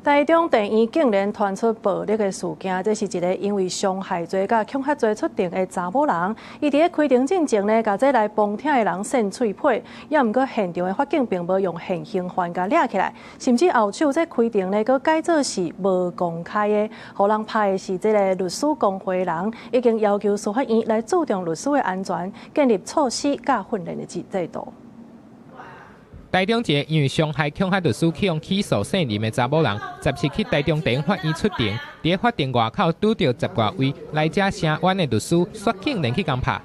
台中地院竟然傳出暴力的事件，這是一个因為傷害罪佮恐嚇罪出庭的查某人，伊佇咧開庭進前呢，共這來旁聽的人扇喙皮，也毋過現場的法警並無用現行犯共掠起來，甚至後手這開庭呢，閣改做是無公開的，予人拍的是這个律師公會人，已經要求司法院來注重律師的安全，建立措施佮訓練的制度。台中一个因為傷害恐嚇律師去予起訴姓林的查某人，17去台中地法院出庭，佇法庭外口拄著十外位來遮聲援的律師，煞竟然去共拍。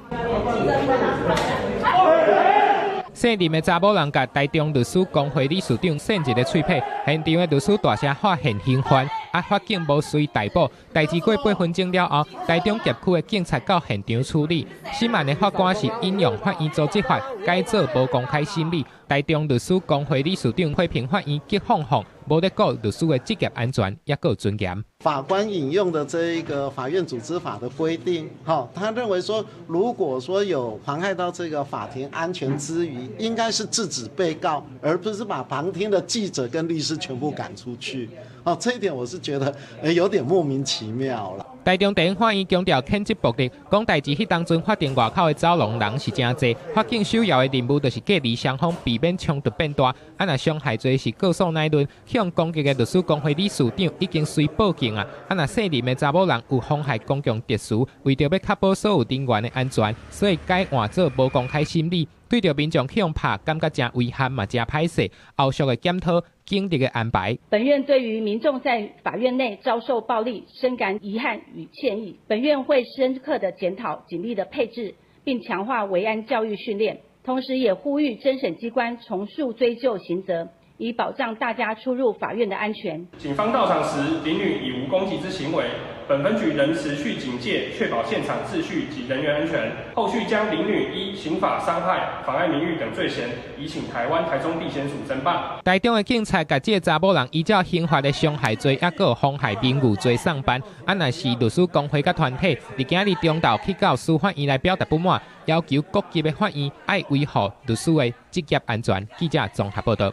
姓林的查某人共台中律師公會理事長扇一个喙䫌，現場的律師大聲喊現行犯，啊法警無隨逮捕。代誌過8分鐘了後，台中協區的警察到現場處理。審案的法官是引用法院組織法，改做無公開審理。台中律師公會理事長批評法院激放放，無咧顧律師的職業安全，抑閣尊嚴。法官引用的這一個法院組織法的規定，哈，他認為說，如果說有妨害到這個法庭安全之虞，應該是制止被告，而不是把旁聽的記者跟律師全部趕出去。哦，這一點我是覺得有點莫名其妙了。台中地法院強調譴責暴力，講代誌彼當陣法庭外口的走廊人是誠濟，法警首要的任務就是隔離雙方，避免衝突變大。啊，若傷害罪是告訴乃論，去予攻擊的律師公會理事長已經隨報警啊。啊，若姓林的查某人有妨害公共秩序，為著欲確保所有人員的安全，所以改換做無公開審理。對著民眾去予拍，感覺誠遺憾嘛，誠歹勢。後續的檢討警力的安排。本院對於民眾在法院內遭受暴力，深感遺憾與歉意。本院會深刻的檢討警力的配置，並強化維安教育訓練，同時也呼籲偵審機關從速追究刑責，以保障大家出入法院的安全。警方到場時，林女已無攻擊之行為。本分局仍持續警戒，確保現場秩序及人員安全。後續將林女依刑法傷害、妨礙名譽等罪嫌，移請台灣台中地檢署偵辦。台中的警察共這个查某人依照刑法的傷害罪，抑閣妨害名譽罪送辦。啊，若是律師公會佮團體，佇今日中晝去到司法院來表達不滿，要求各級的法院愛維護律師的職業安全。記者綜合報道。